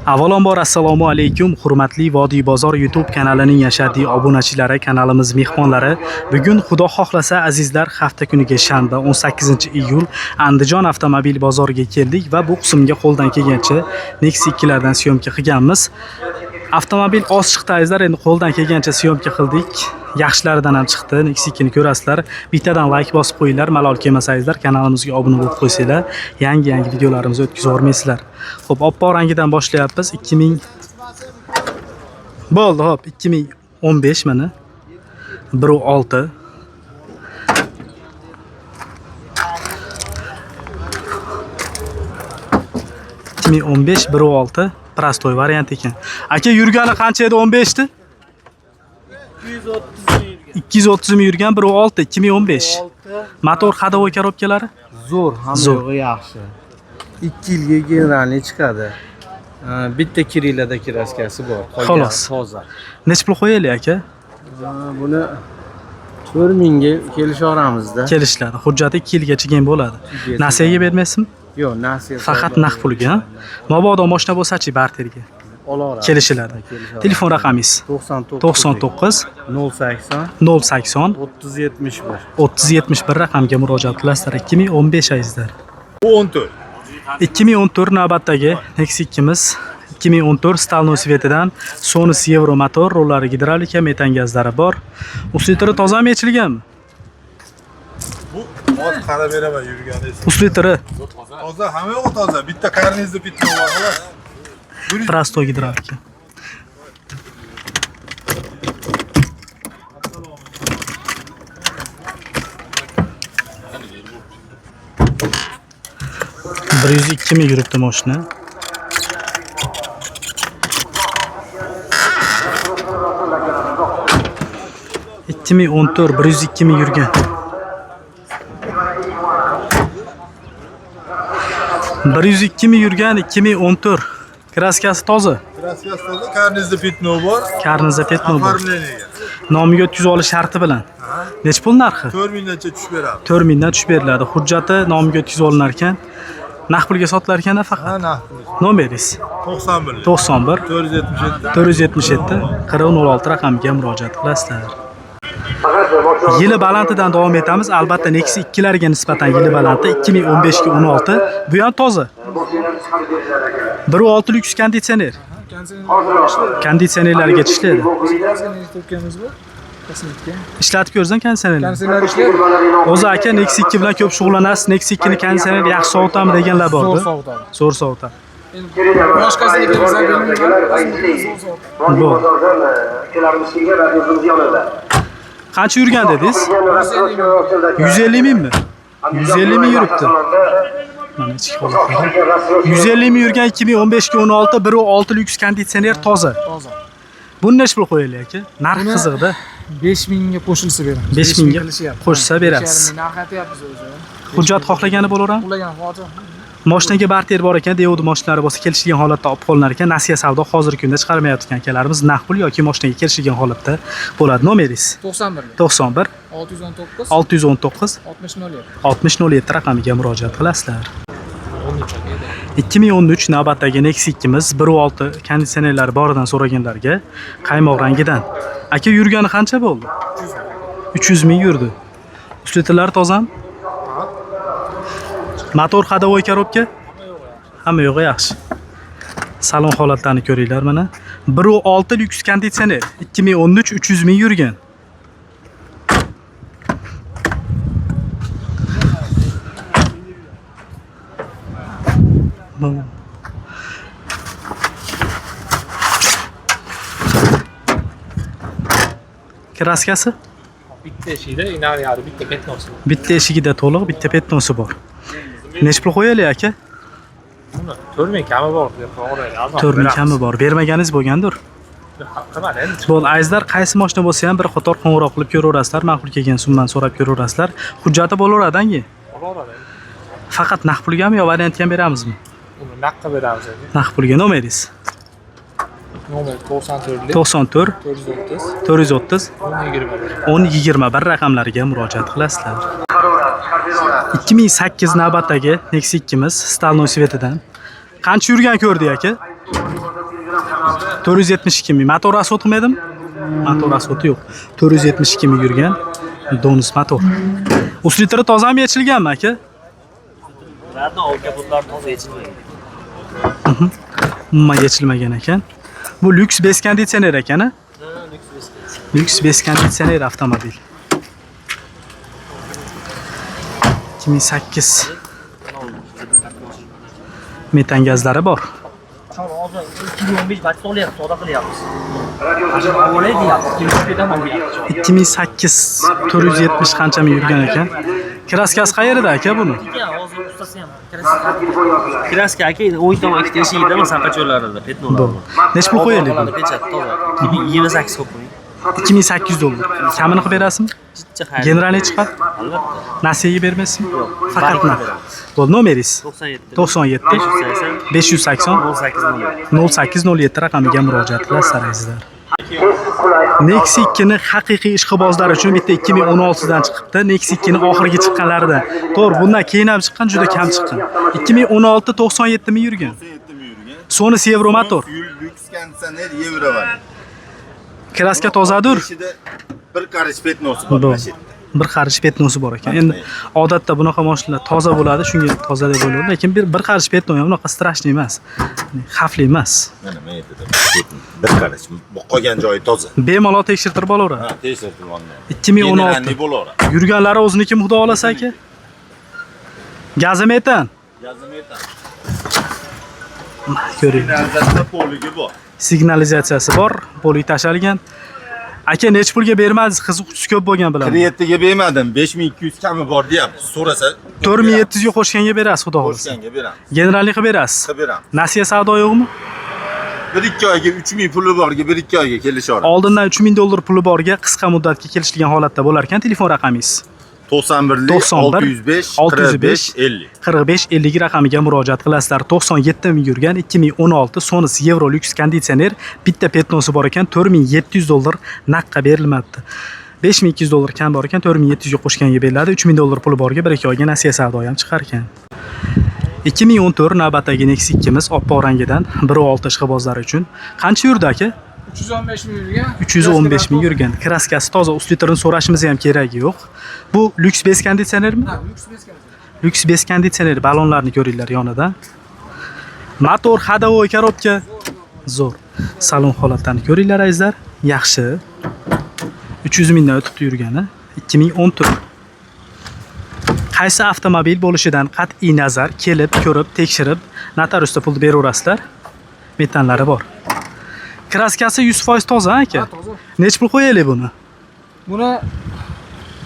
Avvalambor assalomu alaykum, hurmatli Vodiy Bozor YouTube kanalining ashaddiy obunachilari, kanalimiz mehmonlari. Bugun Xudo xohlasa, azizlar, hafta kuniga shanba 18-iyul Andijon avtomobil bozoriga keldik va bu qismga qo'ldan kelgancha Nexia 2lardan syomka qilganmiz. Avtomobil oz chiqdi azizlar, endi qo'ldan kelgancha syomka qildik. Yaxshilaridan ham chiqdi. Nexia 2 ni ko'rasizlar. Bittadan like bosib qo'yinglar, malol kelmasa azizlar, kanalimizga obuna bo'lib qo'ysanglar, yangi-yangi videolarimizni o'tkazib yubormaysizlar. Xo'p, oppoq rangidan boshlayapmiz. 2000 bo'ldi, hop, 2015 mana. 1.6. 2015 1.6 prostoy variant ekan. Aka, yurgani qancha edi 15 ni? 230 ming yurgan 1.6 2015. Motor ходовой korobkalari? Zo'r, hamma Zo'r. yo'g'i yaxshi. 2 yilga generalniy chiqadi. Bitta kirilada kiraskasi bor. Qolgani Xolos. toza. Necha pul qo'yaylik aka? Buni 4000 ga kelishaveramizda. Kelishiladi. Hujjati 2 yilgacha keyin bo'ladi. Yilgacha. Nasiyaga bermaysizmi? Yo'q, nasiya. Faqat naqd pulga. Ha? Mabodo moshina bo'lsa-chi, barterga Olaveramiz. kelishiladi. Kelishiladi. Telefon raqamingiz 99 99 080 080 30 71. 3071 raqamga murojaat qilasizlar. 2015 azizlar. Bu 14. 2014 navbatdagi Nexia 2miz 2014 стальной svetidan Sonus Euro motor, rollari gidravlika, metan gazlari bor. Uslitri tozami, yechilganmi? Bu hozir qarab beraman yurgani. Uslitri Toza, hamma yo'g'i toza. Bitta karnizda bitta bor xolos. prostoy gidravlika. ...102 ming yuribdi mashina. 2014 102 ming yurgan. 102 ming yurgan 2014. Kraskasi toza. Kraskasi toza, karnizda pitno bor. Karnizda petno bor. Оформление ga. Nomiga o'tkazib olish sharti bilan. Necha pul narxi? 4000 gacha tushib beramiz. 4000 dan tushib beriladi. Hujjati nomiga o'tkazib olinar ekan. Naqd pulga sotilar ekan faqat. Ha, naqd pul. Nomeringiz 91. 91 477. 477 4006 raqamiga murojaat qilasizlar. Yili balandidan davom etamiz. Albatta Nexia 2larga nisbatan yili balanti 2015 ga 16. Bu ham toza. 1.6 lyuks konditsioner. Konditsionerlarga ishlaydi. To'kkanimiz bor. Kosmetika. Ishlatib ko'rsan konditsionerni. Konditsioner ishlaydi. O'zi aka Nexia 2 bilan ko'p shug'ullanasiz. Nexia 2 ni konditsioner yaxshi sovutami deganlar Zo'r bordi. sovutadi. Zo'r sovutadi. Boshqasini kelsa bilmayman. Zo'r sovutadi. Qancha yurgan dedingiz? 150 mingmi? 150 ming yuribdi. Mana ichki holatlari. 150 ming yurgan 2015 ga 16 1.6 lyuks konditsioner toza. Toza. Buni necha pul qo'yaylik aka? Narx Buni- qiziqda. 5000 ga qo'shilsa beramiz. 5000 ga qilishyapti. qo'shsa berasiz. 5,5 ming narx aytyapmiz o'zi. Hujjat xohlagani bo'laverami? Ulagan hozir. Moshinaga barter bor ekan, devdi moshinalari bo'lsa kelishilgan holatda olib qolinar ekan. Nasiya savdo hozirgi kunda chiqarmayotgan akalarimiz naqd pul yoki moshinaga kelishilgan holatda bo'ladi. Nomeringiz 91 91 619 619 60 07. 6007 raqamiga murojaat qilasizlar. 2013 navbatdagi Nexia 2miz 1.6 konditsionerlari boridan so'raganlarga qaymoq rangidan. Aka, yurgani qancha bo'ldi? 300 ming yurdi. Uslitlar tozami? Motor ходовой korobka? Hamma yo'g'i yaxshi. Salon holatlarini ko'ringlar mana. 1.6 lyuks konditsioner 2013 300 ming yurgan. Kraskasi? Bitta eshikda inariyari bitta petnosi bor. Bitta eshigida to'liq, bitta petnosi bor. Necha pul qo'yaylik aka? Buni 4000 kami bor deb qo'yaylik. Arzon 4000 kami bor. Bermaganingiz bo'lgandir. Qimmat endi. Bo'ldi, azizlar, qaysi mashina bo'lsa ham bir qator qo'ng'iroq qilib ko'raverasizlar, ma'qul kelgan summani so'rab ko'raverasizlar. Hujjati bo'laveradi angi. Olaveradi. Faqat naqd pulgami yo variantga ham beramizmi? Uni naqd qilib beramiz endi. Naqd pulga nomeringiz Nomer 94 94 430 430 1021. 1021 raqamlariga murojaat qilasizlar. 2008 navbatdagi Nexia 2miz стальной svetidan. Qancha yurgan ko'rdik aka? 472 ming. Motor расход qilmaydimi? Motor расход i yo'q. 472 ming yurgan Donus motor. Усилитель i tozami, yechilganmi, aka? Ularni kapotlar toza, yechilmagan. Umuman yechilmagan ekan. Bu lyuks без konditsioner ekan, a? Lyuks без konditsioner avtomobil. 2008, metan gazlari bor. Hozir 2015 bachi olyapmiz, savdo qilyapmiz. Olay deyapmiz, kelib ketaman deyapmiz. 2008, 470 qancha ming yurgan ekan. Краска si qayerida, aka, buni? Hozir ustasi ham краска aka, o'ng tomon ikkita eshigida, masalan, qachonlarida пятно lar. Bo'ldi. Nechi pul qo'yaylik buni? Pechat toza. 2028 qo'yib qo'ying. 2800 dollar. Kamini qilib berasizmi? Jicha xayr. Generalniy chiqadi? Albatta. Nasiyaga bermaysizmi? Faqat Bank naqd. beramiz. Bo'ldi, nomeringiz? 97 97 580 580 18 0807 raqamiga murojaat qilasizlar, azizlar. Nexia 2 ni haqiqiy ishqibozlar uchun bitta 2016 dan chiqibdi. Nexia 2 ni oxirgi chiqqanlaridan. To'g'ri, bundan keyin ham chiqqan, juda kam chiqqan. 2016, 97 ming yurgan. 97 ming yurgan. So'nis Yevro motor. Lyuks konditsioner, yevro var. Краска tozadir. Ichida bir qarich пятно si bor. Bo'ldi. Bir qarich пятно si bor ekan. Endi odatda bunaqa mashinalar toza bo'ladi, shunga toza deb o'ylayman. Lekin bir qarich пятно ham unaqa страшный emas. Xavfli emas. Mana men yerda bir qarich. Bu qolgan joyi toza. Bemalol tekshirtirib olaveradi. Ha, tekshirtirib olinadi. 2016. Generalniy bo'laveradi. Yurganlari o'ziniki, xudo xohlasa, aka. Gazi metan. Gazim metan. Ko'ring. Signalizatsiya poligi bor. Signalizatsiyasi bor, polik tashalgan. Aka, nechi pulga bermadingiz? Qiziquvchisi ko'p bo'lgan, bilaman. 47 ga bermadim. 5200 kami bor deyapmiz. So'rasa 4700 ga qo'shganga berasiz, xudo xohlasa. Qo'shganga beramiz. Generalniy qilib berasiz. Qilib beramiz. Nasiya savdo yo'qmi? 1-2 oyga 3000 puli borga 1-2 oyga kelishaveradi. Oldindan 3000 dollar puli borga qisqa muddatga kelishilgan holatda bo'lar ekan. Telefon raqamingiz? 91 91 605 605 45 50. 45 50 raqamiga murojaat qilasizlar. 97 ming yurgan 2016 Sonis Euro lyuks konditsioner, bitta пятно si bor ekan, 4700 dollar naqdga berilmabdi. 5200 dollar kam bor ekan, 4700 ga qo'shganga beriladi. 3000 dollar puli borga 1-2 oyga nasiya savdo ham chiqar ekan. 2014 navbatdagi Nexia 2miz oppoq rangidan, 1.6 ishqibozlar uchun. Qancha yurdi, aka? 315 ming yurgan. 315 ming yurgan. Краска si toza, усилитель ini so'rashimiz ham keragi yo'q. Bu lyuks без konditsionermi? Ha, lyuks без konditsioner. Lyuks без konditsioner, ballonlarni ko'ringlar yonida. Motor, ходовой, коробка zo'r. Salon holatlarini ko'ringlar, azizlar. Yaxshi. 300 mingdan o'tibdi yurgani. 2014. Qaysi avtomobil bo'lishidan qat'iy nazar kelib, ko'rib, tekshirib, notariusda pulni beraverasizlar. Metanlari bor. Краска si 100% toza, aka. Ha, toza. Nechi pul qo'yaylik buni? Buni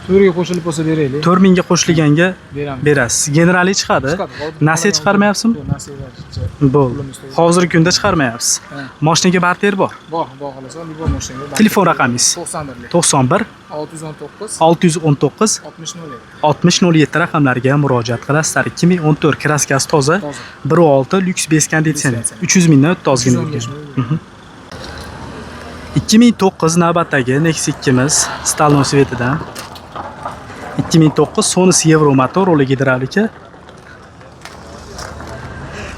4 ga qo'shilib bo'lsa beraylik. 4000 ga qo'shilganga Beramiz. berasiz. Generali chiqadi. Chiqadi. Nasiya chiqarmayapsizmi? Yo'q, nasiya. Bo'ldi. Hozirgi kunda chiqarmayapsiz. Ha. Moshinaga barter bor. Bor, bor xohlasa, любой mashinaga. Telefon raqamingiz? 91 91 619 619 60 07. 60 07 raqamlariga murojaat qilasizlar. 2014, краска si toza, Toza. 1.6 lyuks без konditsioner. 300 mingdan o'tdi ozgina yurgan. 315 ming. 2009 navbatdagi Nexia 2miz стальной цвет idan. 2009, Sonis Euro motor, ruli gidravlika.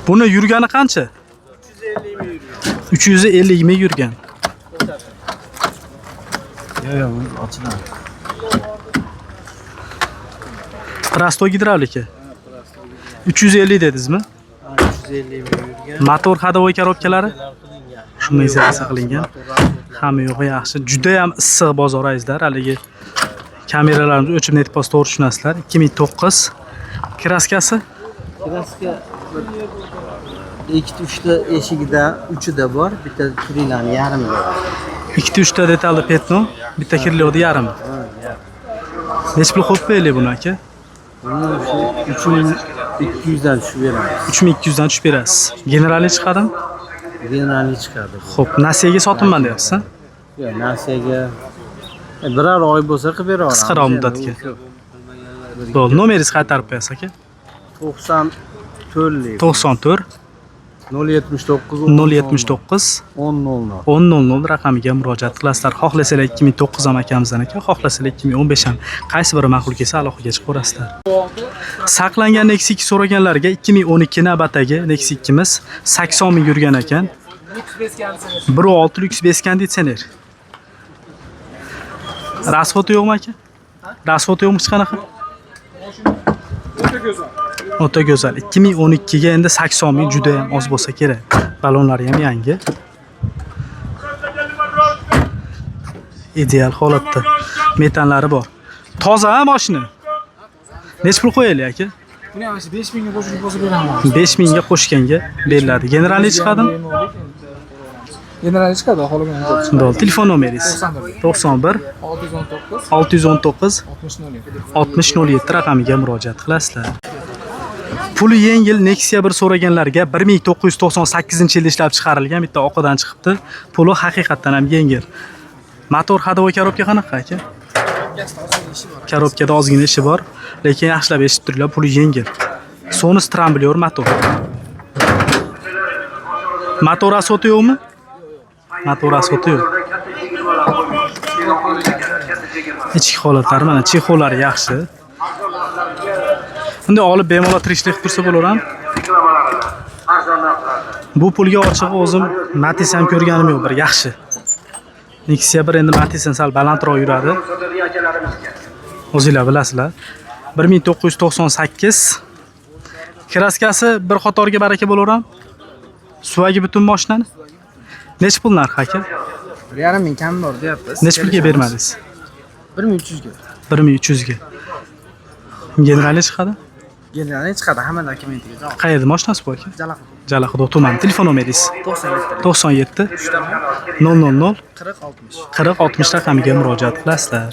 Buni yurgani qancha? 350 ming yurgan. Yo'q, yo'q, ochiladi. Простой gidravlika. 350 dedingizmi? 350 ming yurgan. Motor, ходовой, коробка lari Qilingan. Shumizasi qilingan. Hamma yo'g'i yaxshi. Juda ham issiq bozor, azizlar. Haligi kameralarimiz o'chib netib qolsa to'g'ri tushunasizlar. 2009, краска si Краска ikkita uchta eshigida uchida bor, bitta kirilani yarmida. Ikkita uchta detalli пятно, bitta kirlovda yarmi. Nechi pul qo'yib qo'yaylik buni, aka? Buni o'sha 3200 dan tushib beramiz. 3200 dan tushib berasiz. Generalniy chiqadimi? Generalniy chiqadi. Xo'p, nasiyaga sotinman deyapsiz, ha? Yo'q, nasiyaga biror oy bo'lsa qilib bera olamiz. Qisqaroq Endi muddatga. u ko'p. Bo'ldi. Nomeringizni qaytarib qo'yasiz, aka. 94 94 079 079 10 00. 10.00 raqamiga murojaat qilasizlar. Xohlasalar 2009 ham akamizdan ekan, xohlasalar 2015 ham. Qaysi biri ma'qul kelsa aloqaga chiqaverasizlar. Saqlangan Nexia 2 so'raganlarga 2012 navbatdagi Nexia 2miz 80 ming yurgan ekan. Lüks bez konditsioner. 1.6 lyuks bez konditsioner. Rasxodi yo'qmi aka? Rasxodi yo'qmi hech qanaqa? O'ta go'zal. O'ta go'zal. 2012 ga endi 80 ming juda ham oz bo'lsa kerak. Balonlari ham yangi. Ideal holatda. Metanlari bor. Toza ha mashina? Necha pul qo'yaylik aka? Buni ham shu 5000 ga qo'shilib bo'lsa beraman. 5000 ga qo'shganga beriladi. Generalniy chiqadimi? Generalniy chiqadi, xohlagan joyda. Bo'ldi. Telefon nomeringiz? 91 91 619 619 60 07. 6007 raqamiga murojaat qilasizlar. Puli yengil Nexia bir so'raganlarga 1998-yilda ishlab chiqarilgan bitta oqidan chiqibdi. Puli haqiqatdan ham yengil. Motor ходовой korobka qanaqa aka? Korobkada ozgina ishi bor, lekin yaxshilab eshitib turinglar, puli yengil. Sonus tramblyor motor. Motor asoti yo'qmi? Motor asoti yo'q. Ichki holatlari mana chexollari yaxshi. Bunday olib bemalol tirikchilik qilib tursa bo'laveradi. Bu pulga ochig'i o'zim Matiz ham ko'rganim yo'q, bir yaxshi. Nexia bir endi Matizdan sal balandroq yuradi. O'zinglar bilasizlar. 1998 kraskasi bir qatorga baraka bo'laveradi. Suvagi butun mashinani. Necha pul narxi aka? 1,5 ming kam bor deyapmiz. Necha pulga bermadingiz? 1300 ga. 1300 ga. Generalni chiqadi? Generalniy chiqadi, hamma dokumentiga javob. Qayerda mashinasi bu aka? Jalaquduq. Jalaquduq tumani. Telefon nomeringiz? 97 97 000 40 60. 40 60 raqamiga murojaat qilasizlar.